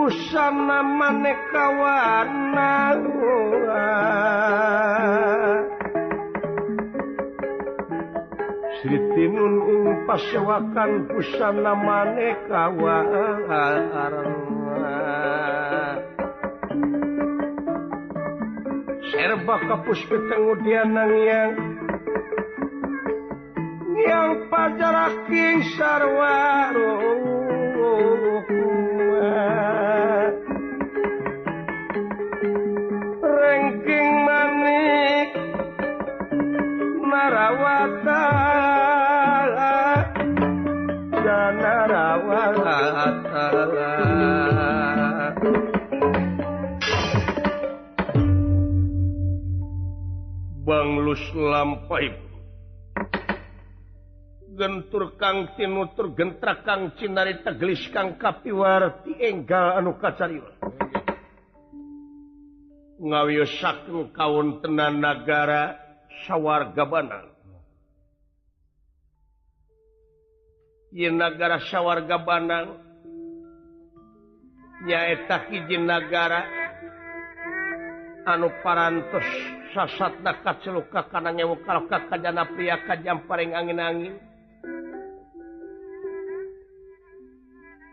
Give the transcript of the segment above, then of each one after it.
Busana maneka warna Sri Tinun ing pasewakan busana maneka warna Serba kapus ketengudian yang yang pajaraking sarwa rengking manik narawata narawata Banglus lampai gentur kang tinutur gentrak kang cinari tegelis kang kapiwarti enggal anu kacariwa ngawiyosakeun kawontenan nagara sawarga Banang. Ieu nagara sawarga Banang nyaeta hiji nagara anu parantos sasatna kaceluka kana ngewu kaloka kajana pria kajamparing angin-angin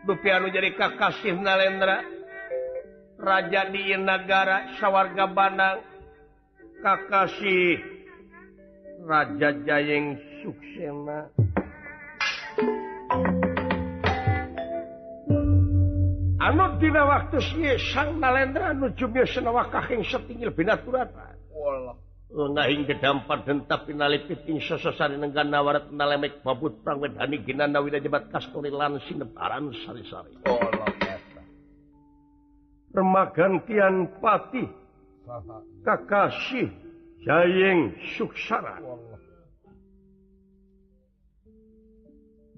dupi anu jadi kakasih Nalendra raja di nagara sawarga Banang kakasih Raja Jayeng Suksena. Anu dina waktu ieu Sang Nalendra anu jumios senawa kahing setingil binaturata. Ngahing gedampar dentap pinalipit ing sososari nenggan nawarat nalemek babut prang wedani ginana wida jebat kasturi lan sinebaran sari-sari. Remagantian patih kakasih Jayeng Suksara.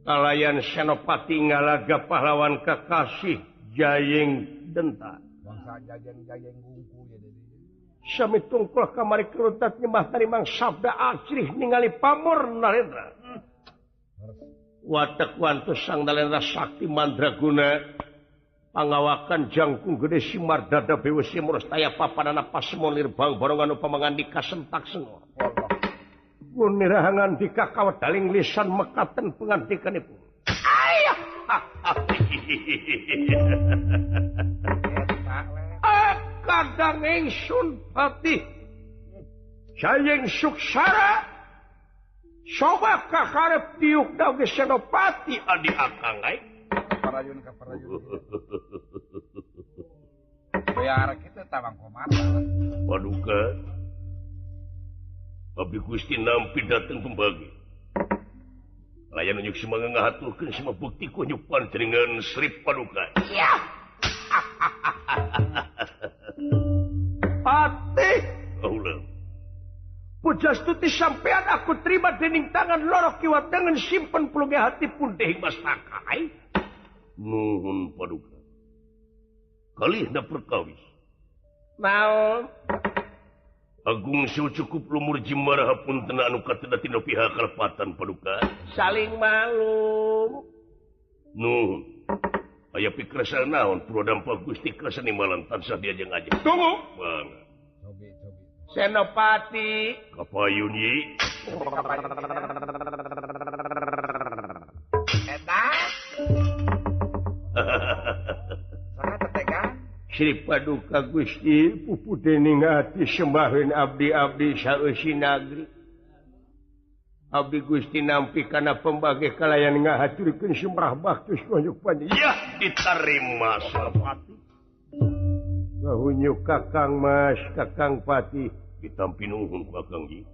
Kalayan senopati ngalaga pahlawan kakasih Jayeng Denta. Bangsa jajeng-jajeng gungku ya. Sami tungkul kamari keruntat nyembah tarimang sabda ajrih ningali pamor Nalendra. Watek wantus Sang Nalendra sakti mandraguna pangawakan jangkung gede simar dada bewesi murastaya papanana pasemon lirbang barongan upamangandika sentak sengor. Gunirahangan dika kawedaling lisan mekaten pengantikanipun. Ayah. Kadang ingsun patih Jayeng Suksara coba kakarep diuk dawuh senopati adi akang ai kaparayun kaparayun bayar kita tabang komar paduka abdi Gusti nampi dateng pembagi layan unjuk semanga ngahaturkeun semua bukti ku nyupan jaringan Sri Paduka. Iya. Patih Allah pujastuti sampean aku terima dening tangan loro kiwa tengen simpen pulunge hati pundeh mas takai. Nuhun paduka kalihna perkawis naon Agung siu cukup lumur jimara hapunten anu kateda tina pihak kalepatan paduka saling malum. Nuhun aya pikrasa naon purwadampa Gusti kersa nimalan tansah diajeng aja. Tunggu. Bang. Senopati kapayun yi. Eta. Sangat tetegan. Sri Paduka Gusti pupu dening ati sembahin abdi-abdi saeusi nagri. Abdi Gusti nampi kana pembagi kalayan ngahaturkeun sumrah baktus kunjuk panjenengan. Yah diterima Senopati. Kahunyuk Kakang Mas, Kakang Patih ditampi nuhun ku Akang Ji.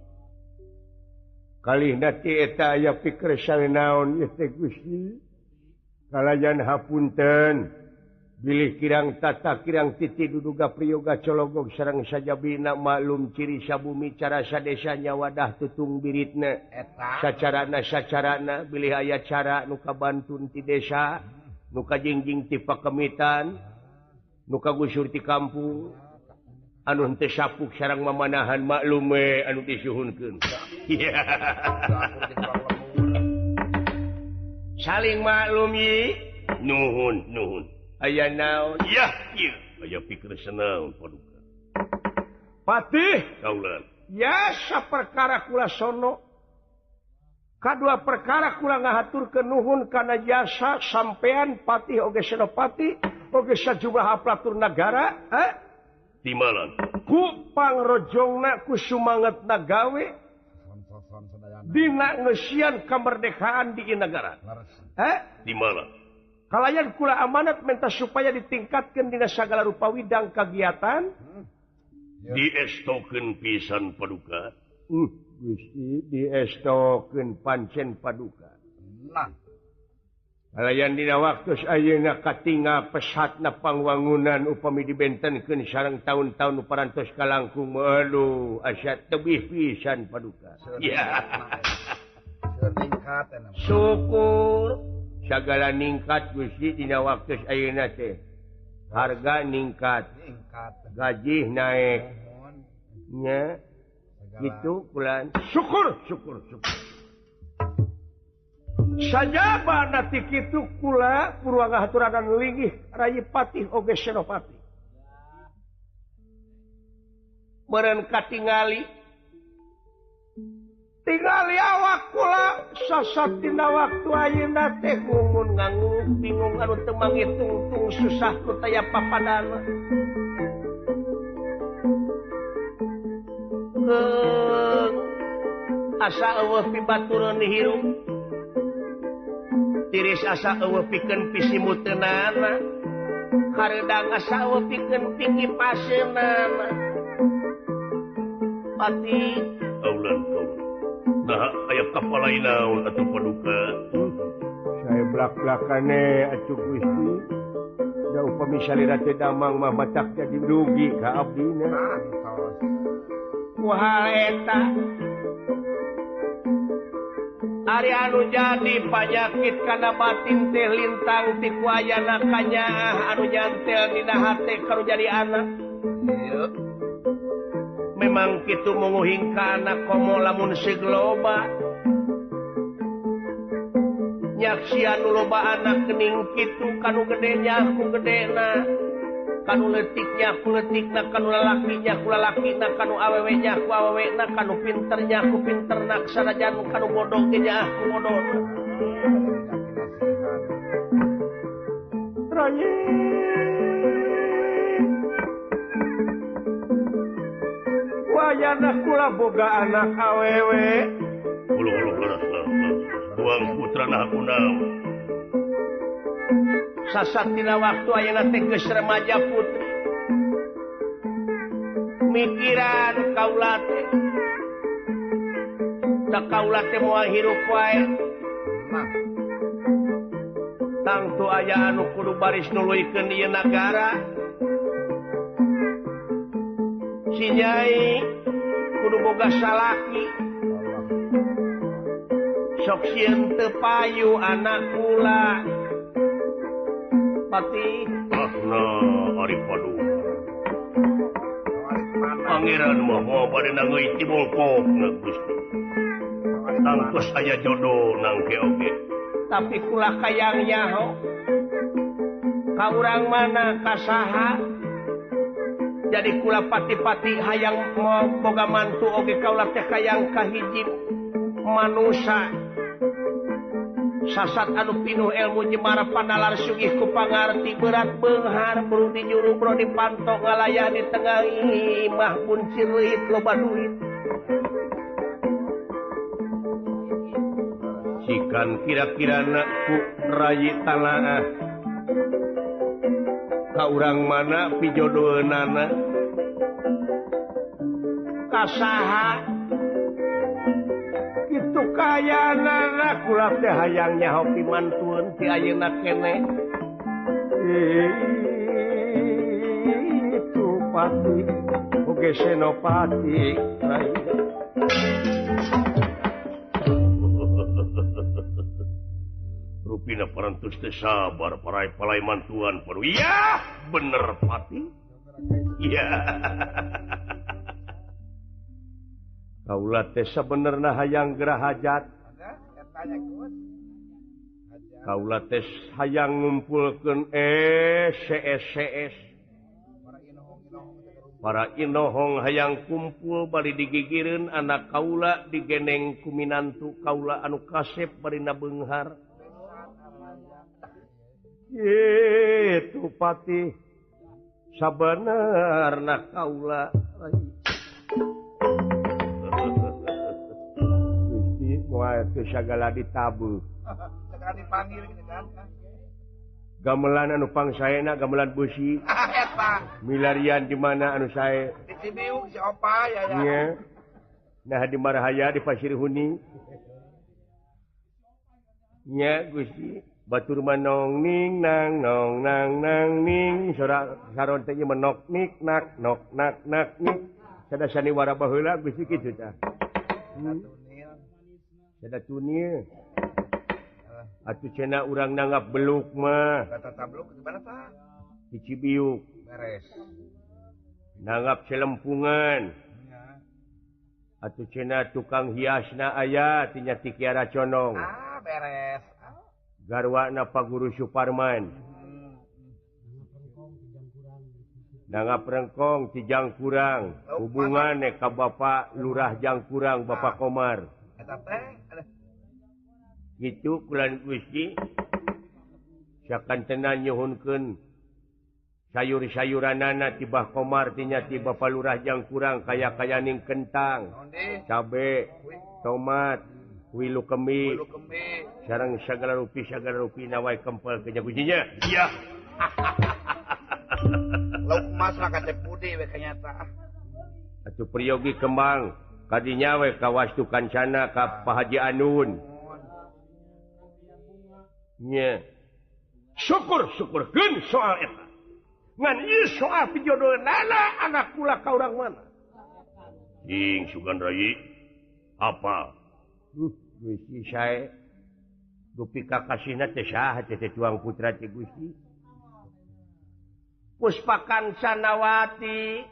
Kalihna ti eta aya pikersa naon ieu teh Gusti. Kalayan hapunten bilih kirang tata kirang titi duduga priyoga cologog sareng sajabina maklum ciri sabumi cara sadesa nyawadah tutung biritna sacarana sacarana bilih aya cara nu kabantun ti desa nu kajingjing ti pakemitan nu kagusur ti kampung anu henteu sapuk sareng mamanahan maklum we anu disuhunkeun. Saling maklum yi. Nuhun nuhun. Aya naon? Yah ieu aya pikir senaon paduka. Patih kaula. Ya saperkara kula sono. Kadua perkara kula ngahaturkeun nuhun kana jasa sampean patih oge senopati oge sajumlah aplatur nagara, eh? Timalan. Ku pangrojongna ku sumangetna gawe dina ngeusian kemerdekaan di negara. Eh? Timalan. Kalayan kula amanat minta supaya ditingkatkan dina sagala rupa widang kagiatan. Diestokeun pisan paduka. Gusti diestokeun pancen paduka. Nah. Kalayan dina waktu ayeuna katingal pesatna pangwangunan upami dibentenkeun sareng taun-taun parantos kalangkung aduh asa tebih pisan paduka. Ya. Syukur sagala ningkat Gusti dina waktu ayeuna teh. Harga ningkat, gaji naik. Nya gitu kulan. Syukur syukur syukur. Sajaba nanti kitu kula purwa ngahaturanan linggih rayi patih oge senopati. Meureun katingali tingali awak kula sasat dina waktu ayeuna teh ngungun ngangung bingung anu teu mangitungtung susah nu taya papadana. Asa eueuh pibatureun hirup. Tiris asa eueuh pikeun pisimuteunana. Kareudang asa eueuh pikeun pikipaseunana. Pati aulan kaula. Nah, aya kapalai naon atuh paduka. Saya blak-blakane atuh Gusti. Da upami salira teh damang mah matak jadi rugi ka abdina. Wah eta. Ari anu jadi panyakit kana batin teh lintang ti ku ayana kanyaah anu nyantel dina hate kanu jadi anak. Memang kitu munguhing ka anak komo lamun seug loba. Nyaksian nu loba anak geuning kitu kanu gede nya ku gedena, kanu leutik nya ku leutikna, kanu lalaki nya ku lalakina, kanu awewe nya ku awewena, kanu pinter nya ku pinterna, sanajan kanu bodoh ge nya ku bodohna. Rayi wayana kula boga anak awewe. Uluh leres buang putra nah aku naon. Sasat dina waktu ayeuna teh geus remaja putri. Mikiran kaula teh. Da kaula teh moal hirup wae. Tangtu aya anu kudu baris nuluykeun ieu nagara. Si Nyai kudu boga salaki. Sok sieun teu payu anak kula. Pati ahna ari paduka. Pangeran mah moal bade nangeui timbul kopna Gusti. Tangtos aya jodoh nangke oge. Tapi kula kayang nyaho. Ka urang mana ka saha? Jadi kula pati-pati hayang boga mantu oge kaula teh kayang kahiji manusa. Sasat anu pinuh ilmu jemara panalar sugih ku pangarti berat beunghar buru dijuru bro dipanto ngalayah di tengah imah buncir leuit loba duit. Sikan kira-kira nak ku rayi tanaah ka urang mana pijodoheunana ka saha kitu kayanana kula teh hayang nyaho pimantueun ti ayeuna keneh. Itu pati oge senopati rai. Rupina parantos teh sabar parai palai mantuan paru. Iya, bener pati. Iya. Kaula teh sabenerna hayang gerah hajat. Kaula teh hayang ngumpulkeun CS. Para inohong hayang kumpul bari digigireun anak kaula digeneng ku minantu kaula anu kasep bari nabeunghar. Itu patih sabenerna kaula. Gusti moal teu sagala ditabuh. Segala dipanggil gitu kan. Gamelan anu pangsaena gamelan beusi. Eta. Milarian di mana anu sae? Di Cibiuk si Opa ya ya. Nya. Nah di Marahaya di Pasir Huni. Nya Gusti batur manong ning nang nong nang nang ning sora saron teh menok nik nak nok nak nak nik. Sada saniwara baheula Gusti kitu tah. Sada tunil. Atuh cenah urang nanggap beluk mah. Kata tabluk di mana tah? Di Cibiuk. Beres. Nanggap celempungan. Ya. Atuh cenah tukang hiasna aya tinya ti Kiara Conong. Ah, beres. Garwana Pak Guru Suparman. Nanggap rengkong ti Jangkurang. Hubungane ka Bapak Lurah Jangkurang, Bapak Komar. Eta teh gitu kulan Gusti sakantenan nyuhunkeun sayur-sayuranana ti Bah Komar tinya ti Bapak Lurah Jangkurang kaya-kayaning kentang, cabe, tomat, wilu kemi, sareng sagala rupi nawai kempel ke Gustinya. Iya. Lauk emas mah kace putih we kanyata. Atuh priyogi kembang kadinya we ka wastu kancana ka Pak Haji Anun. Nya. Syukur-syukurkeun soal eta. Ngan ieu soal pijodoheunana anak kula ka urang mana? Ing sugan rai apa? Gusti sae dupi kakasihna teh saha teh tuang putra teh Gusti? Puspa Kancanawati.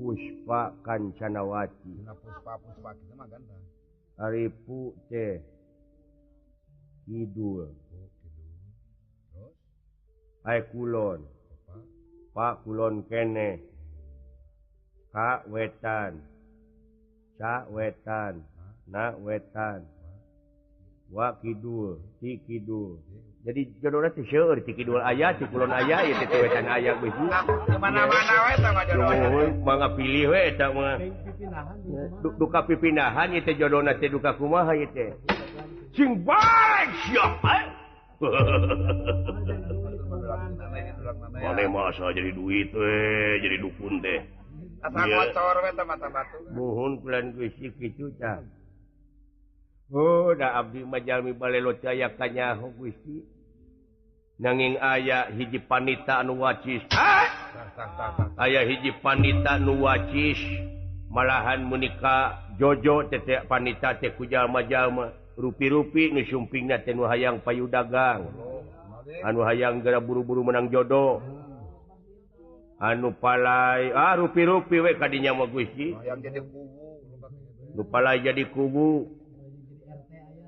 Puspa Kancanawati. Nah, puspa kitu mah ganteng. Ari pu teh kidul. Terus ai kulon. Pak kulon kene. Ka wetan. Ca wetan. Na wetan. Wa kidul, ti kidul. Jadi jodohna teh seueur ti kidul aya, ti kulon aya, ieu teh wetan aya Gusti. Di mana-mana we eta mah jodohna. Nuhun mangga pilih we eta mah. Duka pipindahan ieu teh jodohna teh duka kumaha ieu teh. Sing baik siapa? Mane masa jadi duit we, jadi dukun teh. Asa ngocor we teh mata batu. Muhun kulan Gusti kitu tah. Oh, da abdi mah jalmi balelo teh aya kanyaho Gusti. Nanging aya hiji panita anu wacis. Aya hiji panita nu wacis malahan menika jojo teh panita teh ku jalma-jalma. Rupi-rupi nu sumpingna teh nu hayang payu dagang. Anu hayang geura buru-buru menang jodoh. Anu palai rupi-rupi we kadinya mah Gusti. Hayang jadi kubu. Nu palai jadi kubu.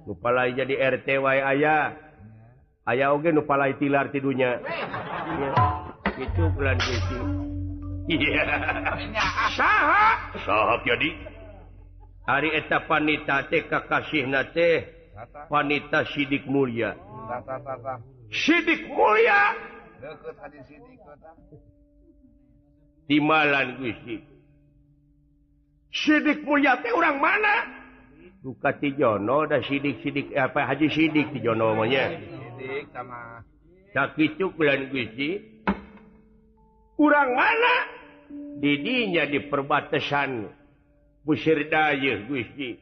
Nu palai jadi RT wae aya. Aya oge nu palai tilar ti dunya. Kitu bulan Gusti. Iya. Saha? Saha jadi? Ari eta panita teh kakasihna teh panita Sidik Mulya. Sidik Mulya. Deukeut Haji Sidik eta. Timalan Gusti. Sidik Mulya teh urang mana? Duka ti Jono da Sidik-sidik apa Haji Sidik ti Jono mah nya. Sidik sama. Sakitu bulan Gusti. Urang mana? Didinya di perbatasan Busir Dayeuh Gusti.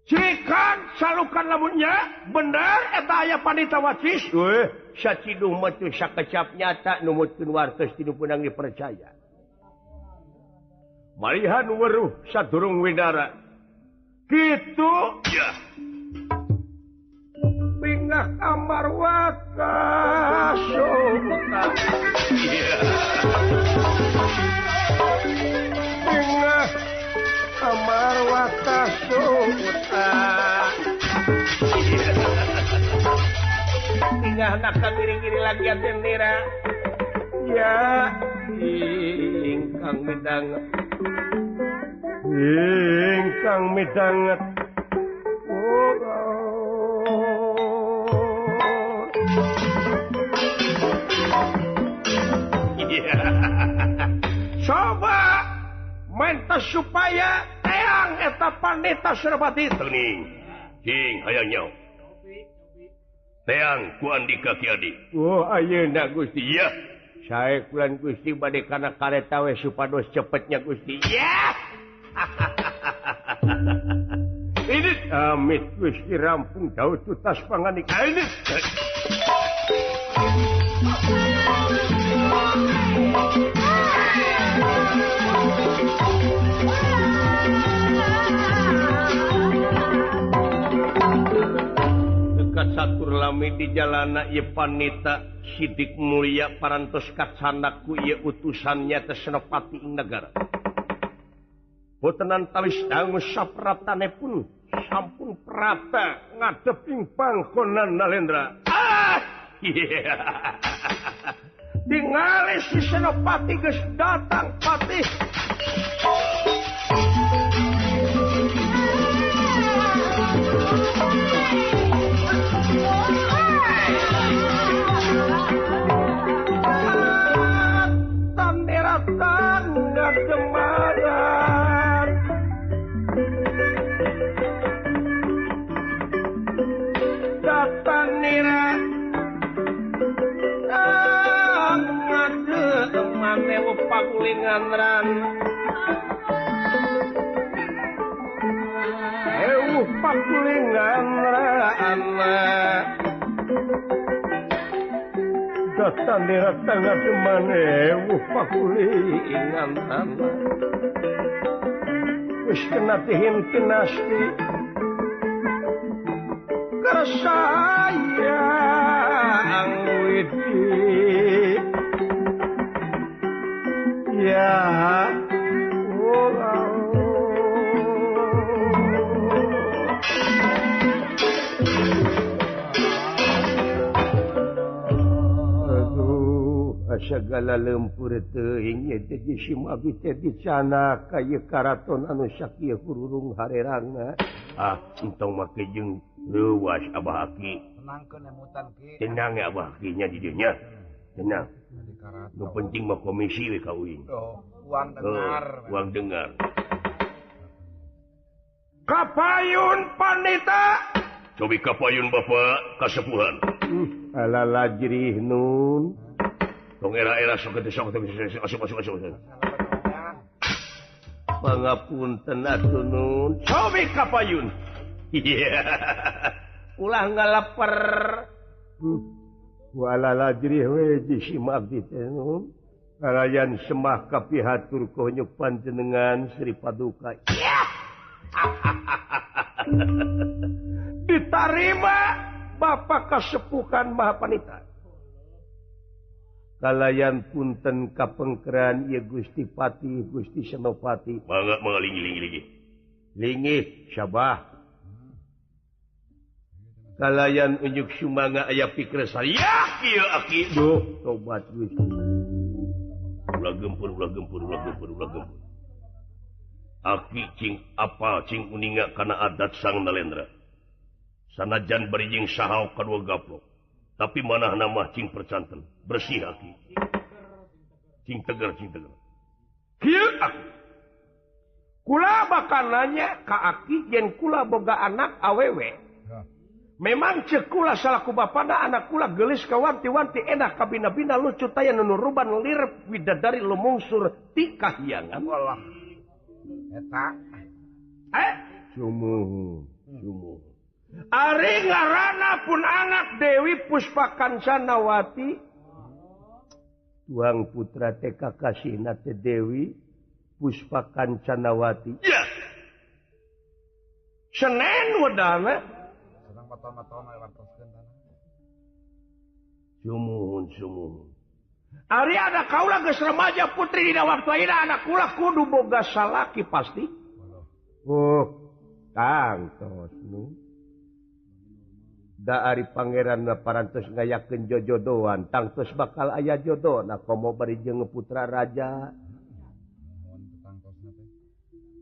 Cikan salukan lamunnya bener eta aya panita wacis. Weh, saciduh mah teu sakecap nyata numutkeun wartos ti nu punang dipercaya. Malihan weruh sadurung widara. Kitu ya. Bingah kamar wakas. Bingah kamar wakas. Tingahna ka ngiring-ngiring lagi bendera. Ya ingkang midhanget. Ingkang midhanget. Oh. Coba minta supaya teang eta panita Senopati teuning. Cing hayang nyaho. Teang ku Andika Ki Adi. Oh ayeuna Gusti. Iya. Sae kulan Gusti bade kana kareta we supados cepetnya Gusti. Iya. Ini amit Gusti rampung jauh tutas panganika ini. Dekat satur lami di jalana ieu panita Sidik Mulia parantos kacanak ku ieu utusannya teh Senopati ing negara. Botenan tawis dangu sapratane pun sampun prata ngadep ing panggonan Nalendra. Ah! Yeah. Tingali si Senopati geus datang patih. Tanderatan ngagemaran. Datang nira ngadeemanewu pagulingan ran. Ewu pagulingan ran. Datang nira ngadeemanewu pagulingan ran. Wis kena dihintinasti kersayang widi. Ya aduh segala lempur teuing ieu teh di Simabi teh dicanak ka ieu karaton anu sakieu hururung harerangna. Ah entong make jeung leuwas Abah Aki. Tenangkeun emutan ki. Tenang ya Abah Aki nya di dieu nya. Tenang. Nu penting mah komisi we ka uing. Oh, uang dengar. Uang dengar. Kapayun panita. Cobi kapayun Bapak kasepuhan. Alala jirih nun. Tong era-era sok teh sok teh asup asup asup. Pangapunten atuh nun. Cobi kapayun. Iya. Ulah ngalaper. Walala jirih we di Simabdi teh nun. Kalayan semah kapihatur konyuk panjenengan Sri Paduka. Yeah. Ditarima Bapak kasepuhan Maha Panita. Kalayan punten kapengkeran ieu Gusti Pati Gusti Senopati. Mangga mangga linggih linggih linggih. Linggih sabah. Kalayan unjuk sumangga aya pikir saya kieu aki. Duh tobat Gusti. Ulah gempur ulah gempur ulah gempur ulah gempur. Aki cing apal cing uninga kana adat Sang Nalendra. Sanajan bari jeung sahau kadua gaplok. Tapi manahna mah cing percanten, bersih aki. Cing tegar, cing tegar. Kieu aki. Kula bakal nanya ka aki yen kula boga anak awewe. Memang cek kula salaku bapana anak kula gelis kawanti-wanti enak kabina-bina lucu taya nunuruban lir widadari lumungsur ti kahyangan. Walah. Eta. Sumuh, sumuh. Ari ngarana pun anak Dewi Puspa Kancanawati. Tuang putra teh kakasihna teh Dewi Puspa Kancanawati. Ya. Senen wedana. Senang maton-maton wartoskeun tanah. Sumuhun sumuhun. Ari ada kaula geus remaja putri dina waktu ayeuna anak kula kudu boga salaki pasti. Oh, tangtos nu. Da ari pangeran parantos ngayakeun jojodoan tangtos bakal aya jodona komo bari jeung putra raja.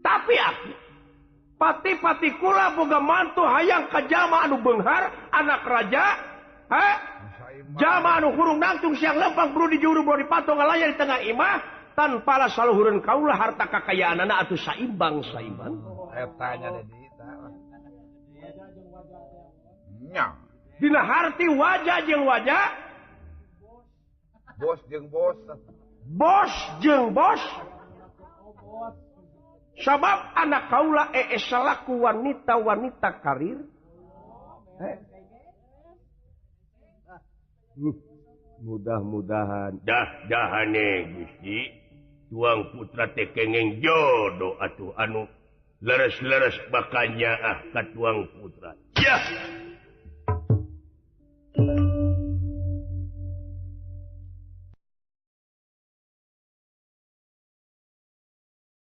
Tapi aku pati-pati kula boga mantu hayang ka jalma anu beunghar anak raja, ha? Jalma anu hurung nangtung siang lempang buru dijuru buru dipato ngalayar di tengah imah tanpa lah saluhureun kaula harta kakayaanana atuh saimbang-saimbang. Eta nya Dedi tah. Nya. Dina harti wajah jeung wajah, bos jeung bos, bos jeung bos. Sabab anak kaula salaku wanita-wanita karir. Mudah-mudahan dah dahane Gusti tuang putra teh kengeng jodoh atuh anu leres-leres bakanya ah ka tuang putra. Yah.